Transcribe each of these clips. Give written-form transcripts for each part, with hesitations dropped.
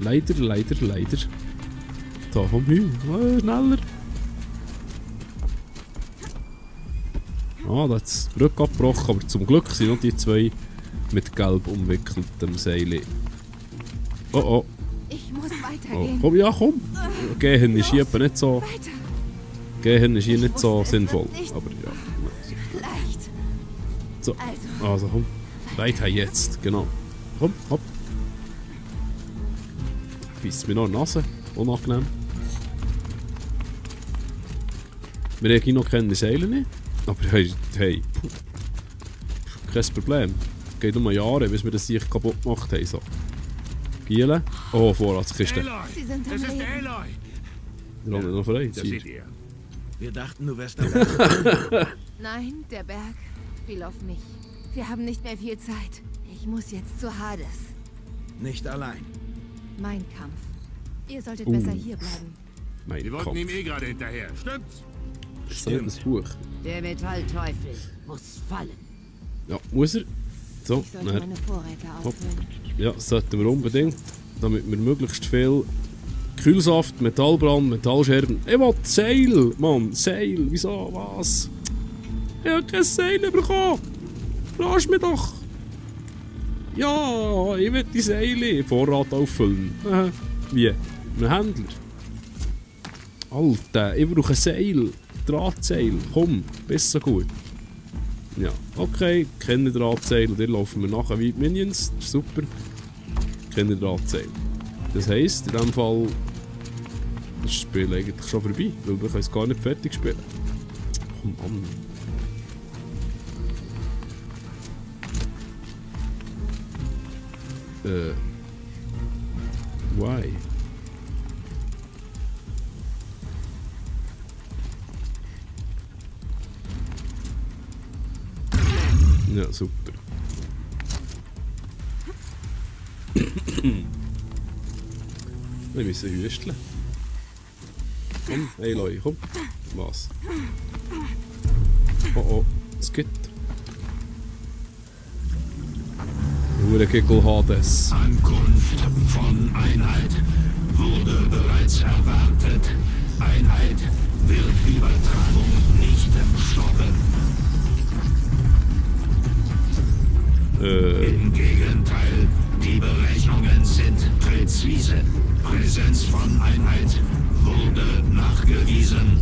Leider. Da, komm hin. Schneller. Da hat es die Brücke abgebrochen, aber zum Glück sind noch die zwei mit gelb umwickeltem Seil. Oh. Ich muss weitergehen. Komm. Gehen ist hier nicht so... Weiter. Gehen ist hier nicht so sinnvoll. Aber ja. Leicht. So. Also komm. Weiter jetzt. Genau. Komm, hopp. Beißt mir noch in die Nase. Unangenehm. Wir haben hier noch keine Seile nicht. Aber hey. Kein Problem. Geht um Jahre, bis wir das sich kaputt gemacht haben. So. Giele. Oh, Vorratskiste. Sie sind am Es ist Leben. Aloy! Der andere noch frei. Da seht ihr. Wir dachten, du wärst allein. Nein, der Berg fiel auf mich. Wir haben nicht mehr viel Zeit. Ich muss jetzt zu Hades. Nicht allein. Mein Kampf. Ihr solltet besser hier bleiben. Mein Wir wollten Kopf. ihm gerade hinterher, stimmt's? Das ist nicht das Buch. Der Metallteufel muss fallen. Ja, muss er. So, Ich sollte dann. meine Vorräte Hopp. auffüllen. Ja, das sollten wir unbedingt. Damit wir möglichst viel Kühlsaft, Metallbrand, Metallscherben. Ich will Seil, Mann. Seil. Wieso? Was? Ich habe kein Seil bekommen. Lass mich doch. Ja, ich will die Seile. Vorrat auffüllen. Wie? Ein Händler. Alter, ich brauche ein Seil. Drahtseil. Komm, bist so gut. Ja, okay. Keine Drahtseil. Und dann laufen wir nachher wie die Minions. Das ist super. Keine Drahtseil. Das heisst, in diesem Fall ist das Spiel eigentlich schon vorbei, weil wir können es gar nicht fertig spielen. Oh Mann. Why? Ja, super. Wir müssen hüsteln. Komm, Aloy, komm. Was? Oh, es gibt. Hurenkiggel Hades. Ankunft von Einheit wurde bereits erwartet. Einheit wird Übertragung nicht stoppen. Im Gegenteil, die Berechnungen sind präzise. Präsenz von Einheit wurde nachgewiesen.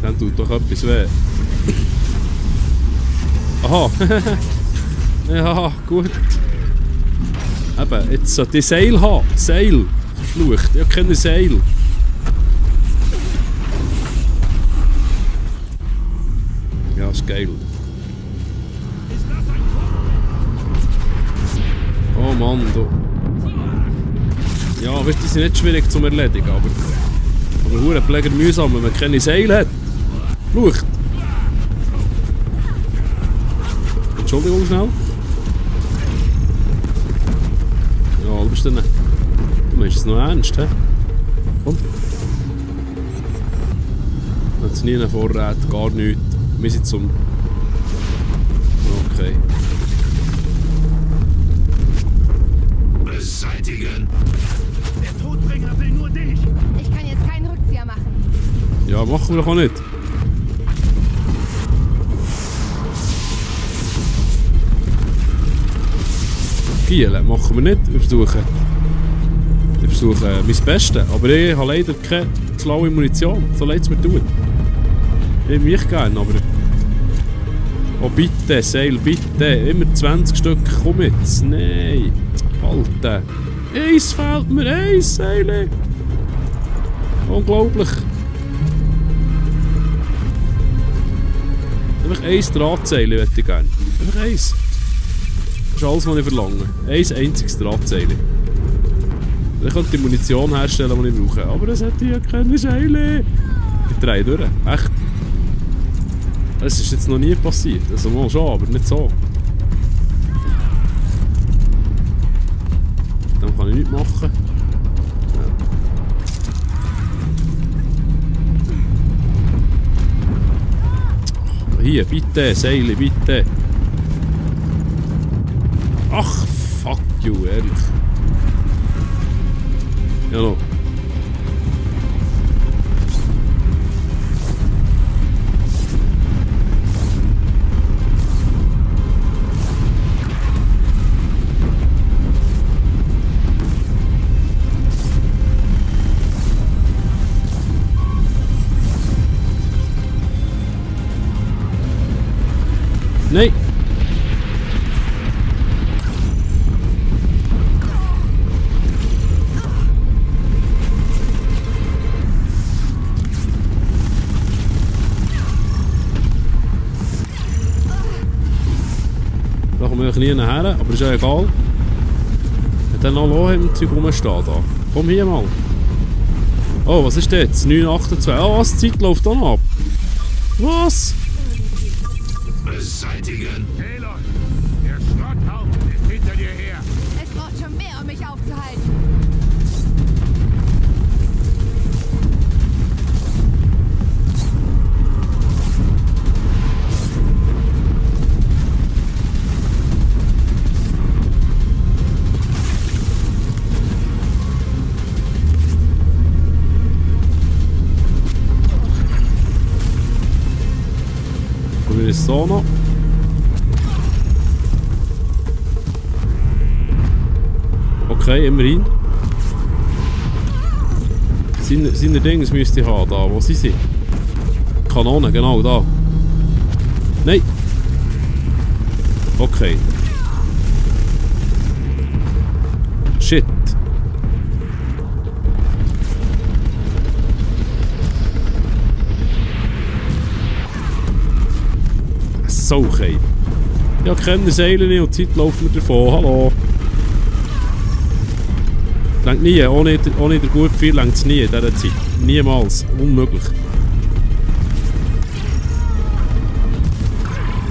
Dann tut doch etwas weh. Aha. Ja, gut. Eben, jetzt sollte ich Seil haben. Seil. Verflucht. Ich habe keine Seil. Ja, ist geil. Oh Mann, du. Ja, weißt, die sind nicht schwierig zu erledigen, aber Hurenpfleger mühsam, wenn man keine Seil hat. Flucht. Entschuldigung schnell. Ja, was bist du denn? Du meinst es noch ernst, hä? Komm. Jetzt nie einen Vorrat, gar nichts. Wir sind zum... Okay. Beseitigen. Der Todbringer will nur dich! Ich kann jetzt keinen Rückzieher machen. Ja, machen wir doch auch nicht. Gielen machen wir nicht. Wir versuchen mein Bestes. Aber ich habe leider keine schlaue Munition. So leid es mir tut. Ich hätte mich gerne, aber... Oh bitte, Seil, bitte. Immer 20 Stück, komm jetzt. Nein. Alter. Eins fehlt mir, eins Seil. Unglaublich. Einfach eins Drahtseil hätte ich gerne. Einfach eins. Das ist alles, was ich verlange. Ein einziges Drahtseil. Ich könnte die Munition herstellen, die ich brauche. Aber das hätte ich ja keine Seile. Ich drehe durch. Echt. Das ist jetzt noch nie passiert. Also mal schon, aber nicht so. Dann kann ich nichts machen. Ja. Hier, bitte, Seile, bitte. Ach, fuck you, ehrlich. Ja, noch. Nein! Da kommen wir nie nachher, aber ist ja egal. Hat dann noch Loh im Zeug rumstehen da. Komm hier mal. Oh, was ist das jetzt? 9,28. Oh, was? Die Zeit läuft auch noch ab. Was? Beseitigen. Taylor, der Schrotthaufen ist hinter dir her. Es braucht schon mehr, um mich aufzuhalten. Probier es so noch. Okay, immerhin. Seine Dings müsste ich haben, da. Wo sind sie? Kanonen, genau, da. Nein! Okay. Shit. So, okay. Ja, ich kenne Seile nicht und die Zeit läuft mir davon. Hallo. Längt nie, ohne der gute Pfeil längt es nie in dieser Zeit. Niemals. Unmöglich.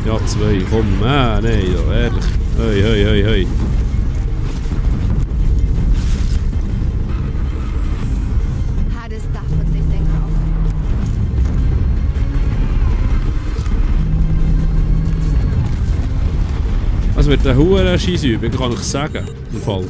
Ja, 2. Komm, nein, ja, ehrlich. Hey, hey, hey, hey. Hades Dach und Lichtdenker auf. Es wird eine hohe Scheissübung, kann ich sagen. Im Fall.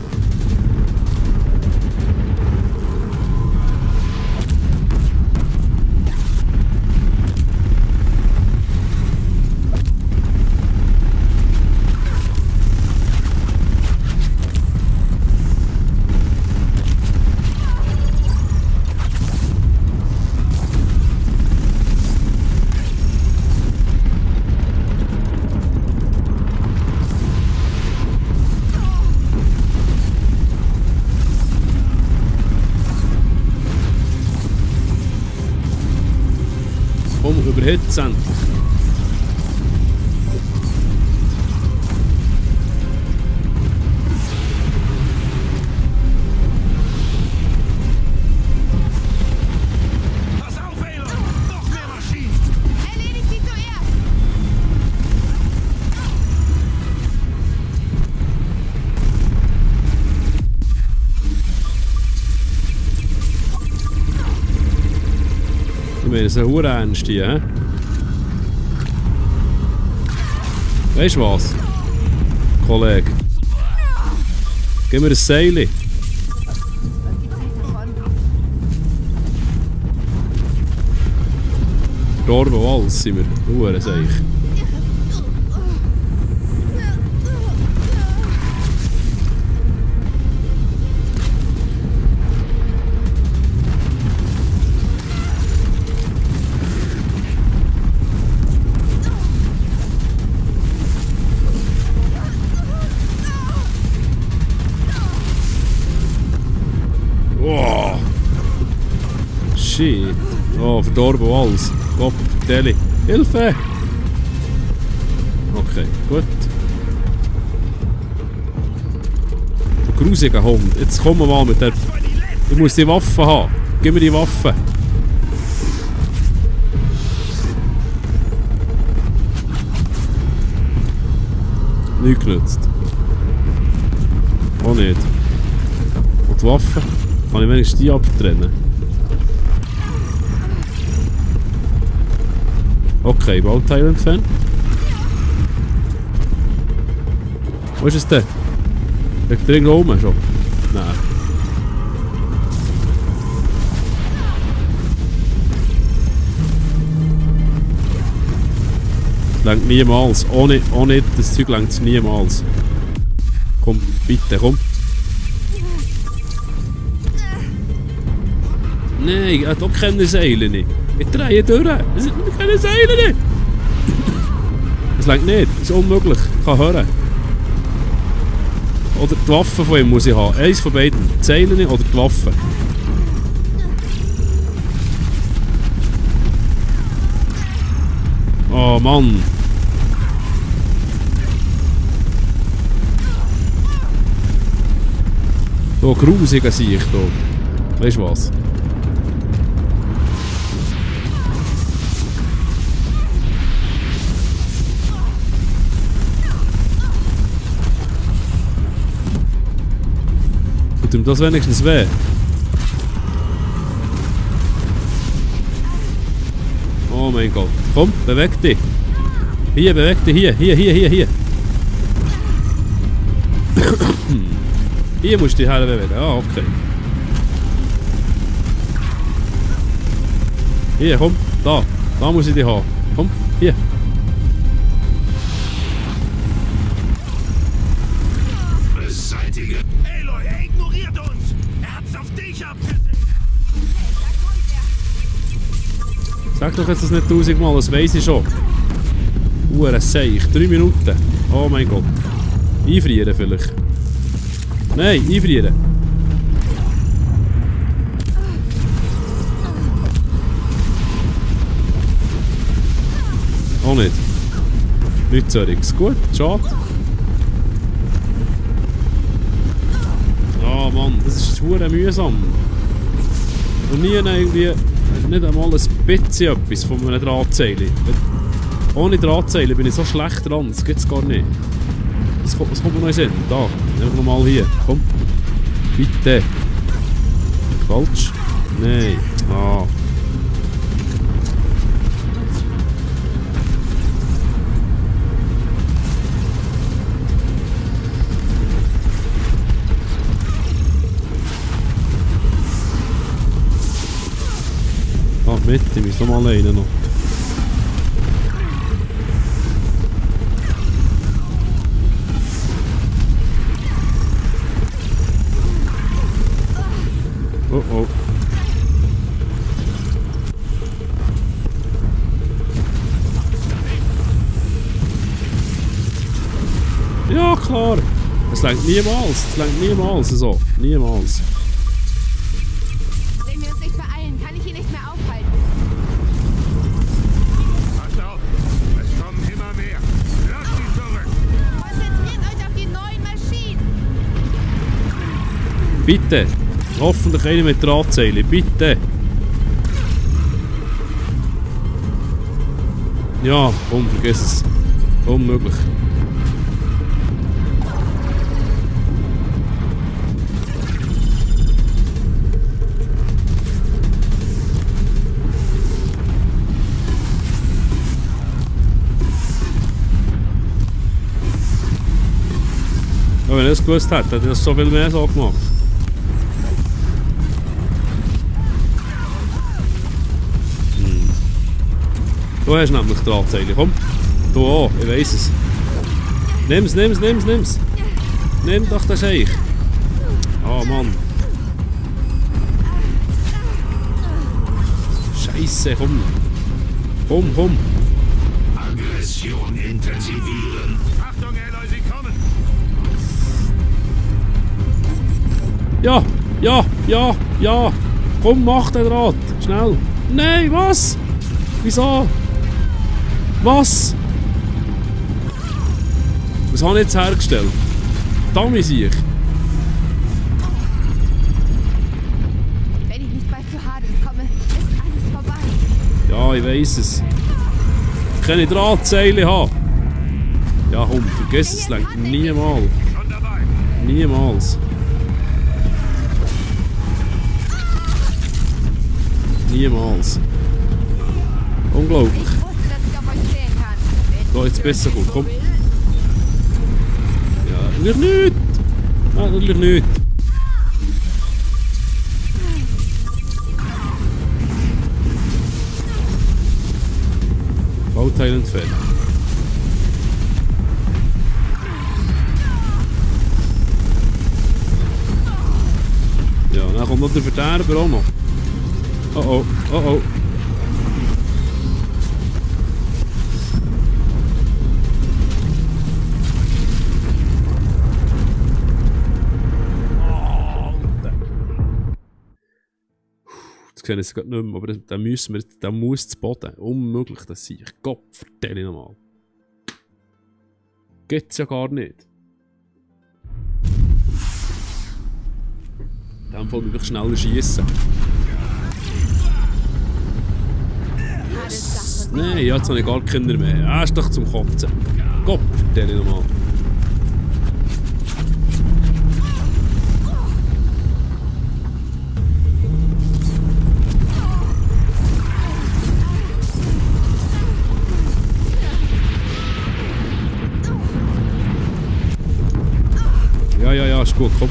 Überhitzt endlich. Pass auf, Taylor! Noch mehr Maschinen! Erledigt sie zuerst! Ich meine, es ist eine Hure ernst hier, hä? Weißt du was? Kollege. Gib mir ein Seil. Läuft die Zeit davon? Verdorben Wals sind wir. Hure, sag ich. Oh. Shit. Oh, verdorben alles. Gott, Deli. Hilfe! Okay, gut. Du grusiger Hund. Jetzt kommen wir mal mit der... Ich muss die Waffe haben. Gib mir die Waffe. Nicht genützt. Auch nicht. Und die Waffe? Kann ich wenigstens die abtrennen? Okay, Bauteil entfernen. Wo ist es denn? Liegt der irgendwo oben schon? Nein. Das längt niemals. Ohne das Zeug längt es niemals. Komm, bitte, komm. Nein, er hat auch keine Seile nicht. Ich drehe durch. Es sind keine Seile nicht. Das längt nicht. Das ist unmöglich. Ich kann hören. Oder die Waffe von ihm muss ich haben. Eins von beiden. Die Seile nicht oder die Waffe. Oh Mann. So grusiger sehe ich hier. Weißt du was? Tut ihm das wenigstens weh? Oh mein Gott. Komm, beweg dich. Hier, beweg dich. Hier. Hier musst du dich herbewegen. Ah, okay. Hier, komm. Da. Da muss ich dich haben. Komm, hier. Beseitige. Aloy, er ignoriert uns! Er hat's auf dich abgesehen! Sag doch jetzt das nicht 1000-mal, das weiss ich schon. Seich. 3 Minuten. Oh mein Gott. Einfrieren vielleicht. Nein, einfrieren. Auch nicht. Nichts solches. Gut, schade. Oh Mann, das ist verdammt mühsam. Und nie irgendwie, nicht einmal ein bisschen etwas von einem Drahtseil. Ohne Drahtseile bin ich so schlecht dran, das gibt's gar nicht. Was kommt mir noch in den Sinn? Da, einfach nochmal hier. Komm. Bitte. Falsch? Nein. Ah. Ah, mit, ich muss nochmal alleine noch. Oh oh. Ja, klar. Es längt niemals. Es längt niemals so. Niemals. Wenn wir uns nicht beeilen, kann ich ihn nicht mehr aufhalten. Passt auf! Es kommen immer mehr! Lasst sie zurück! Konzentriert euch auf die neuen Maschinen. Bitte. Hoffentlich eine mit Drahtseile. Bitte. Ja, komm, vergiss es. Unmöglich. Ja, wenn er es gewusst hätte, hätte er das so viel mehr so gemacht. Du hast nämlich Drahtseile, komm. Du auch, ich weiss es. Nimm's. Nimm doch den Scheich. Oh Mann. Scheiße, komm. Komm. Aggression intensivieren. Achtung, Aloy, sie kommen! Ja. Komm, mach den Draht. Schnell. Nein, was? Wieso? Was? Was habe ich jetzt hergestellt? Dummy sehe ich. Wenn ich nicht bald zu Hades komme, ist alles vorbei. Ja, ich weiss es. Keine Drahtseile haben. Ja, komm, vergiss es, lenkt niemals. Schon dabei! Niemals. Niemals. Unglaublich. Ich wusste, dass ich auf euch zählen kann. So, jetzt besser gut, komm. Ja, nicht. Ah, natürlich nicht. Bauteil entfernen. Ja, dann kommt noch der Verderber auch noch. Oh oh, oh oh. Jetzt kenne ich es gerade nicht mehr, aber da müssen wir, da muss zu Boden. Unmöglich, das sehe ich. Gott, vertelle ich nochmal. Geht's ja gar nicht. Dann wollen wir wirklich schneller schießen. Nein, jetzt habe ich gar keine mehr. Ah, ist doch zum Kotzen. Gott, vertelle ich nochmal. Ja, ist gut, komm.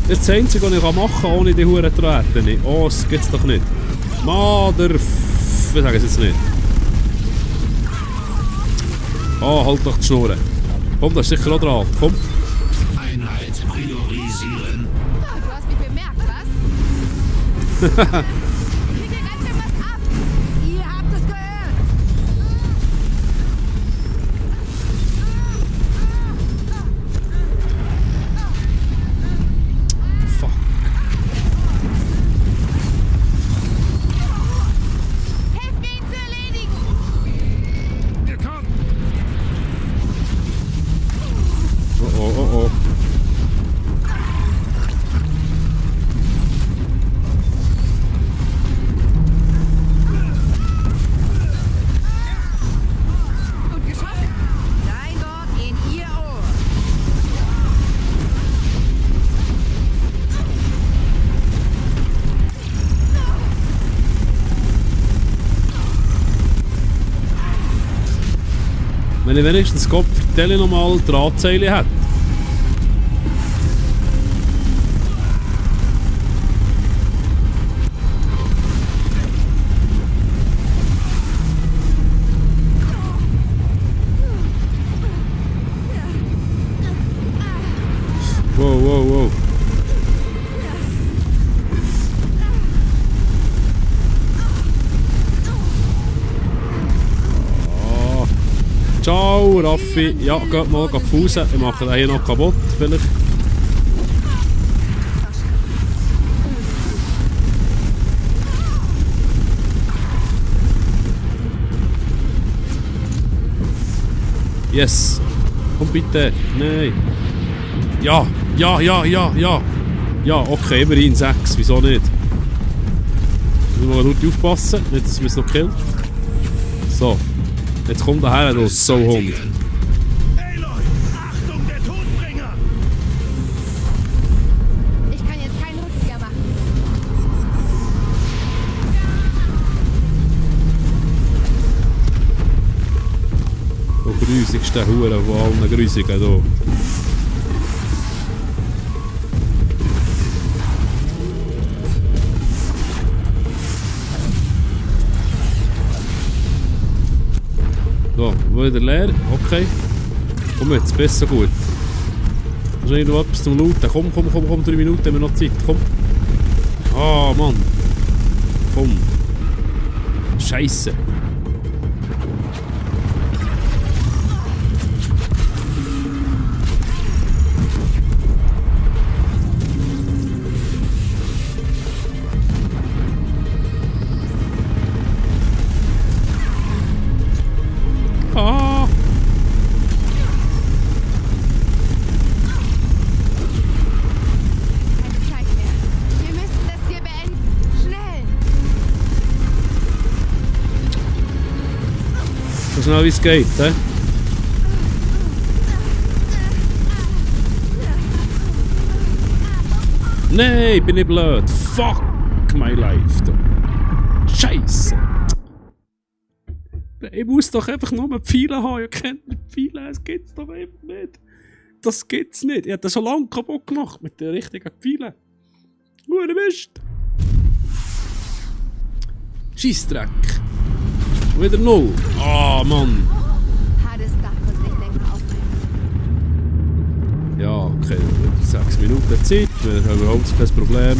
Das ist das Einzige, was ich machen kann, ohne die Huren zu treten. Oh, das gibt's doch nicht. Mother... Ich sage es jetzt nicht. Oh, halt doch die Schnur. Komm, das ist sicher auch dran. Komm. Einheit priorisieren. Du hast mich bemerkt, was? Geht dir ganz schön was ab? Ihr habt es gehört. Fuck. Helft mir, ihn zu erledigen. Ihr kommt! Oh, oh, oh, oh. Gut geschossen. Dein Wort in ihr Ohr. Wenn ich wenigstens Gott vertelle nochmal Drahtseile hat. Wow, wow, wow. Ah. Ciao, Raffi. Ja, geht mal Pause. Ich mache den hier noch kaputt, vielleicht. Yes. Komm bitte. Nein. Ja, ja, ja, ja, ja. Ja, okay, immerhin 6. Wieso nicht? Müssen wir gut aufpassen, nicht, dass wir es noch killen. So. Jetzt kommt er her, du Sauhund. Aloy! Achtung, der Todbringer! Ich kann jetzt keinen Rückzieher machen. Der grusigste Hure von allen Grusigen hier. So, wieder leer. Okay. Komm jetzt, besser gut. Wahrscheinlich noch etwas zum Looten. Komm, 3 Minuten haben wir noch Zeit. Komm. Ah, Mann. Komm. Scheiße. Ah. Keine Zeit mehr. Wir müssen das hier beenden. schnell wie es geht, hä? Nein, bin ich blöd. Fuck my life. Du. Scheiße. Ich muss doch einfach nur Pfeile haben. Ihr kennt die Pfeile, das gibt's doch einfach nicht. Das gibt's nicht. Ich hab das schon lange kaputt gemacht mit den richtigen Pfeilen. Gute Mist. Scheissdreck. Wieder 0. Ah, Mann. Hades Dachversichtdenker aufnehmen. Ja, okay. 6 Minuten Zeit. Wir haben überhaupt kein Problem.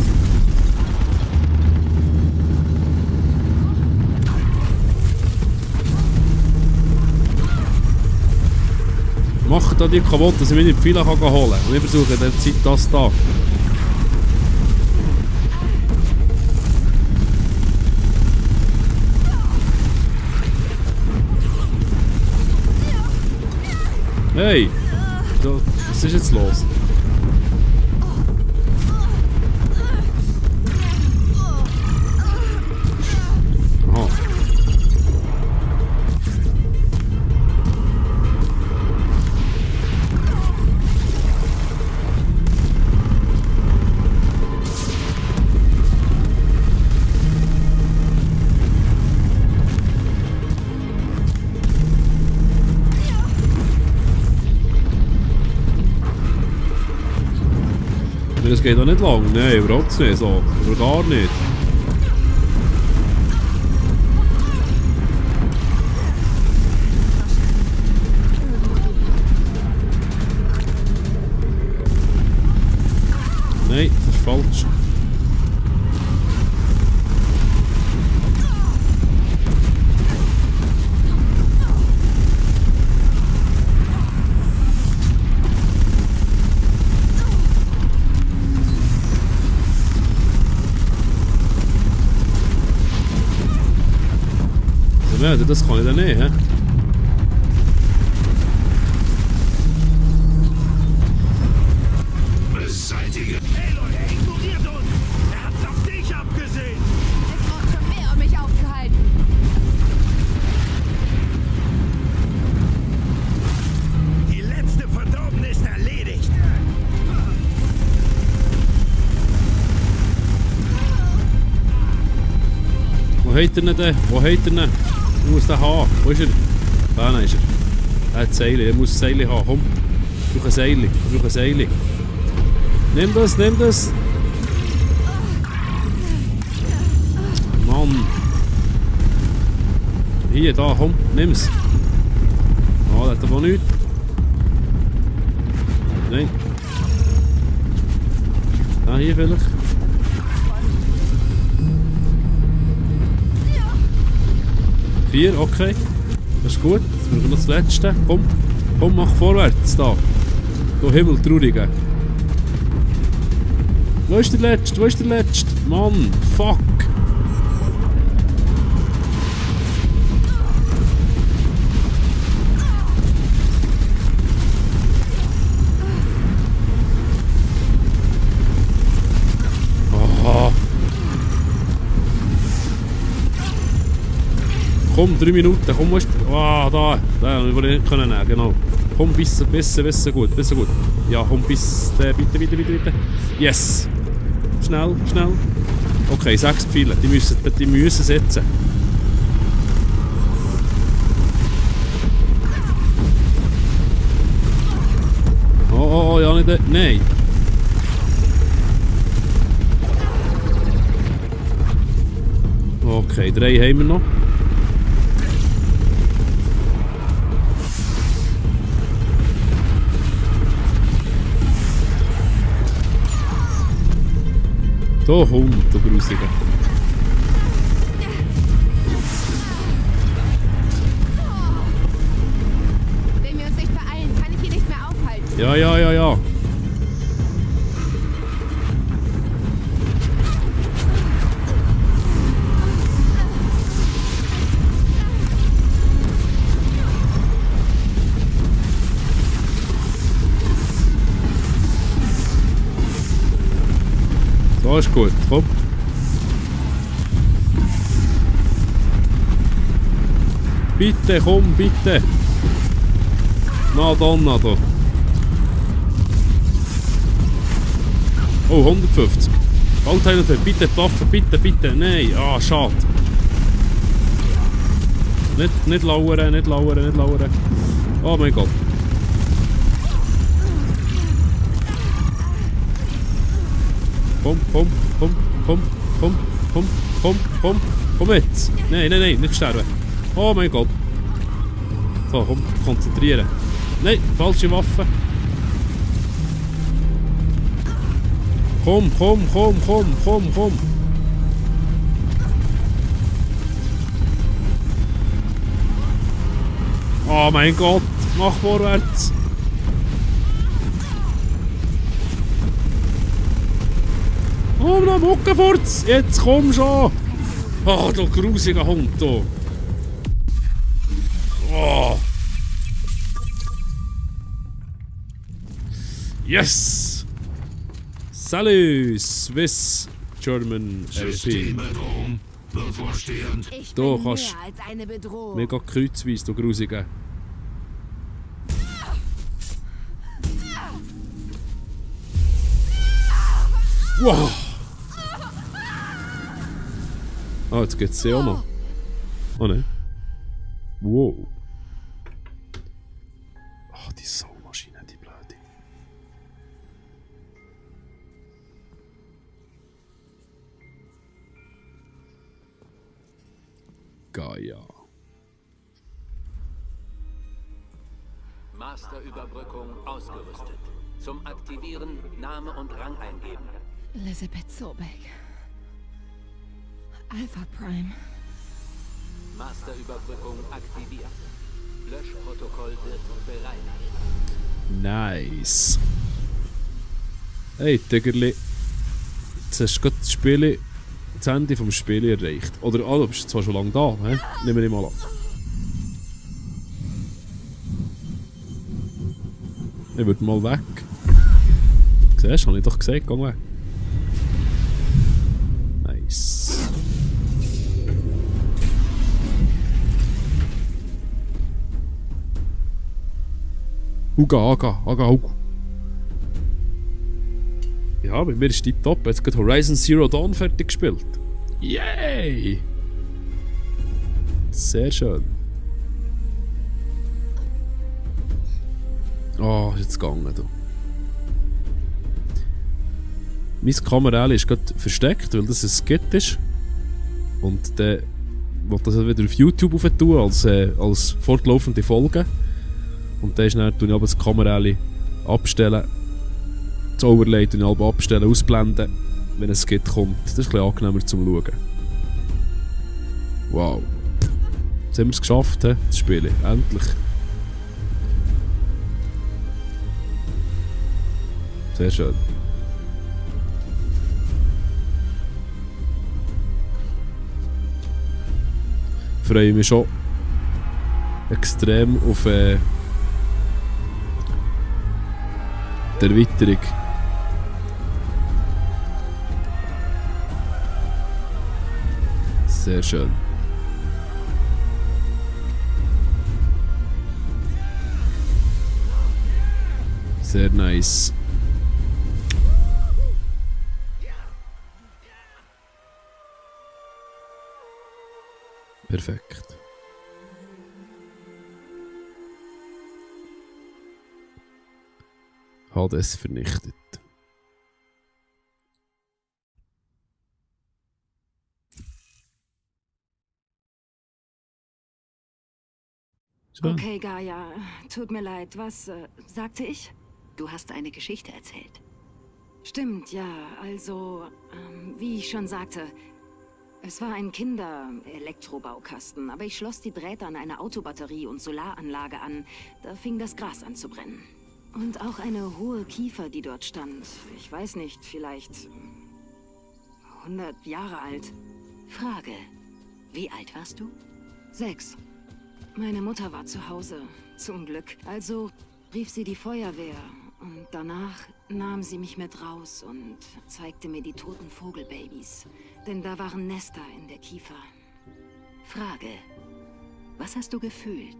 Mach da die kaputt, dass ich mir die Pfeile holen kann. Und ich versuche in der Zeit das da. Hey! Was ist jetzt los? Aha. Das geht doch nicht lang. Nein, überhaupt nicht so. Oder gar nicht. Nein, das ist falsch. Ja, das kann ich dann nicht, hä? Beseitige. Hey Leute, ignoriert uns! Er hat auf dich abgesehen! Es braucht schon mehr, um mich aufzuhalten. Die letzte Verdorbene ist erledigt! Wo hat er denn? Wo hat er denn? Ich muss den haben. Wo ist er? Da ist er. Er hat Seile. Er muss Seile haben. Komm. Ich brauche ein Seile. Ich brauche ein Seile. Nimm das, nimm das. Mann. Hier, da, komm. Nimm's. Ah, das hat aber nichts. Nein. Da, hier vielleicht. Vier, okay. Das ist gut. Jetzt brauchen wir noch das letzte. Komm, komm, mach vorwärts da. Du Himmel, Traurige. Wo ist der letzte? Wo ist der letzte? Mann, fuck. Komm, 3 Minuten, komm, musst du. Ah, da, den wollte ich nicht nehmen, genau. Komm, bisschen gut, bisschen gut. Ja, komm, bitte. Yes! Schnell. Okay, 6 Pfeile, die müssen setzen. Oh, ja, nicht. Nein! Okay, 3 haben wir noch. So, Hund, du Grusige. Wenn wir uns nicht beeilen, kann ich ihn nicht mehr aufhalten. Ja. So ist gut, komm. Bitte, komm, bitte. Na Donado. Oh, 150. Alter, bitte die Waffe, bitte, bitte. Nein, ah, schade. Nicht lauern, nicht lauern, nicht lauern. Oh mein Gott. Komm, komm, komm, komm, komm, komm, komm, komm, komm jetzt. Nein, nein, nein, nicht sterben. Oh mein Gott. So, komm, konzentrieren. Nein, falsche Waffe. Komm, komm, komm, komm, komm, komm. Oh mein Gott, mach vorwärts. Oh, na Muckenfurz, jetzt komm schon. Oh, du grusiger Hund, du. Oh. Yes! Salut, Swiss German RP. Systemänderung bevorstehend. Ich Du bin kannst mehr als eine Bedrohung. mega kreuzweise, du Grusige. Wow! Ah, jetzt geht's sie auch noch. Oh ne. Wow. Ah, die Saumaschine, die Blöde. Gaia. Masterüberbrückung ausgerüstet. Zum Aktivieren Name und Rang eingeben. Elisabeth Sobeck. Alpha Prime. Masterüberbrückung aktiviert. Löschprotokoll wird bereit. Nice. Hey, Tigerli. Jetzt hast du gerade das Ende vom Spiel erreicht. Oder, du bist zwar schon lange da, hä? Nehmen wir mal an. Ich würde mal weg. Siehst du, habe ich doch gesagt, geh weg. Nice. Aga. Ja, bei mir ist die top. Jetzt geht Horizon Zero Dawn fertig gespielt. Yay! Sehr schön. Oh, ist jetzt gegangen, du. Mein Kamera ist gerade versteckt, weil das ein Skit ist. Und dann will das wieder auf YouTube aufs tun, als fortlaufende Folge. Und dann tue ich aber das Kamera abstellen. Das Overlay tue ich abstellen, ausblenden, wenn ein Skit kommt. Das ist ein bisschen angenehmer zum Schauen. Wow. Jetzt haben wir es geschafft, das Spiel. Endlich. Sehr schön. Ich freue mich schon extrem auf die Erweiterung. Sehr schön. Sehr nice. Perfekt. Hat es vernichtet. Schön. Okay, Gaia, tut mir leid. Was sagte ich? Du hast eine Geschichte erzählt. Stimmt, ja. Also, wie ich schon sagte, es war ein Kinder-Elektrobaukasten, aber ich schloss die Drähte an eine Autobatterie und Solaranlage an. Da fing das Gras an zu brennen. Und auch eine hohe Kiefer, die dort stand. Ich weiß nicht, vielleicht 100 Jahre alt. Frage, wie alt warst du? 6. Meine Mutter war zu Hause, zum Glück. Also rief sie die Feuerwehr. Und danach nahm sie mich mit raus und zeigte mir die toten Vogelbabys. Denn da waren Nester in der Kiefer. Frage, Was hast du gefühlt?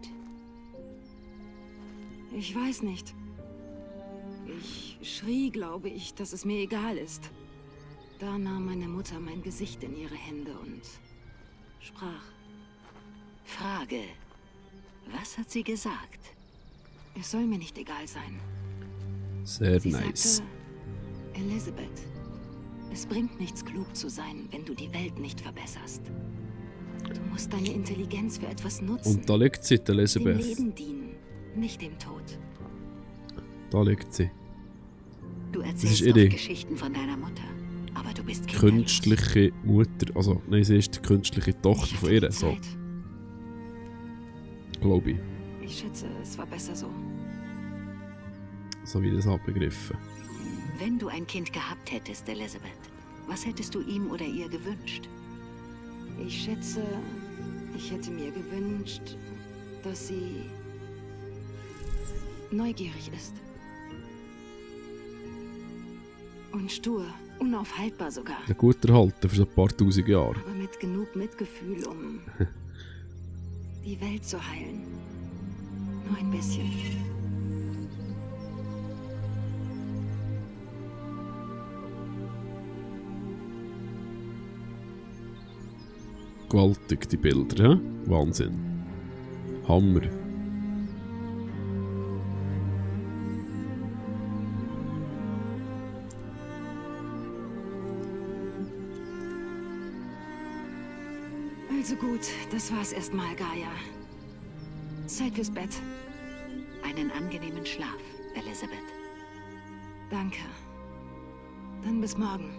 Ich weiß nicht. Ich schrie, glaube ich, dass es mir egal ist. Da nahm meine Mutter mein Gesicht in ihre Hände und sprach. Frage. Was hat sie gesagt? Es soll mir nicht egal sein. Sehr Sie nice. sagte, Elizabeth, es bringt nichts, klug zu sein, wenn du die Welt nicht verbesserst. Du musst deine Intelligenz für etwas nutzen. Und da liegt sie, die dem Elisabeth. Leben dienen, nicht dem Tod. Da liegt sie. Du ist erzählst ihre oft Geschichten von deiner Mutter, aber du bist kinderlos. Künstliche Mutter. Also, nein, sie ist die künstliche Tochter Ich von hatte ihr. die So, Zeit. glaube ich. Ich schätze, es war besser so. So wie ich das habe begriffen. Wenn du ein Kind gehabt hättest, Elizabeth, was hättest du ihm oder ihr gewünscht? Ich schätze, ich hätte mir gewünscht, dass sie neugierig ist. Und stur, unaufhaltbar sogar. Ja, gut erhalten für so ein paar tausend Jahre. Aber mit genug Mitgefühl, um die Welt zu heilen. Nur ein bisschen. Gewaltig, die Bilder, ja? Wahnsinn. Hammer. Also gut, das war's erstmal, Gaia. Zeit fürs Bett. Einen angenehmen Schlaf, Elizabeth. Danke. Dann bis morgen.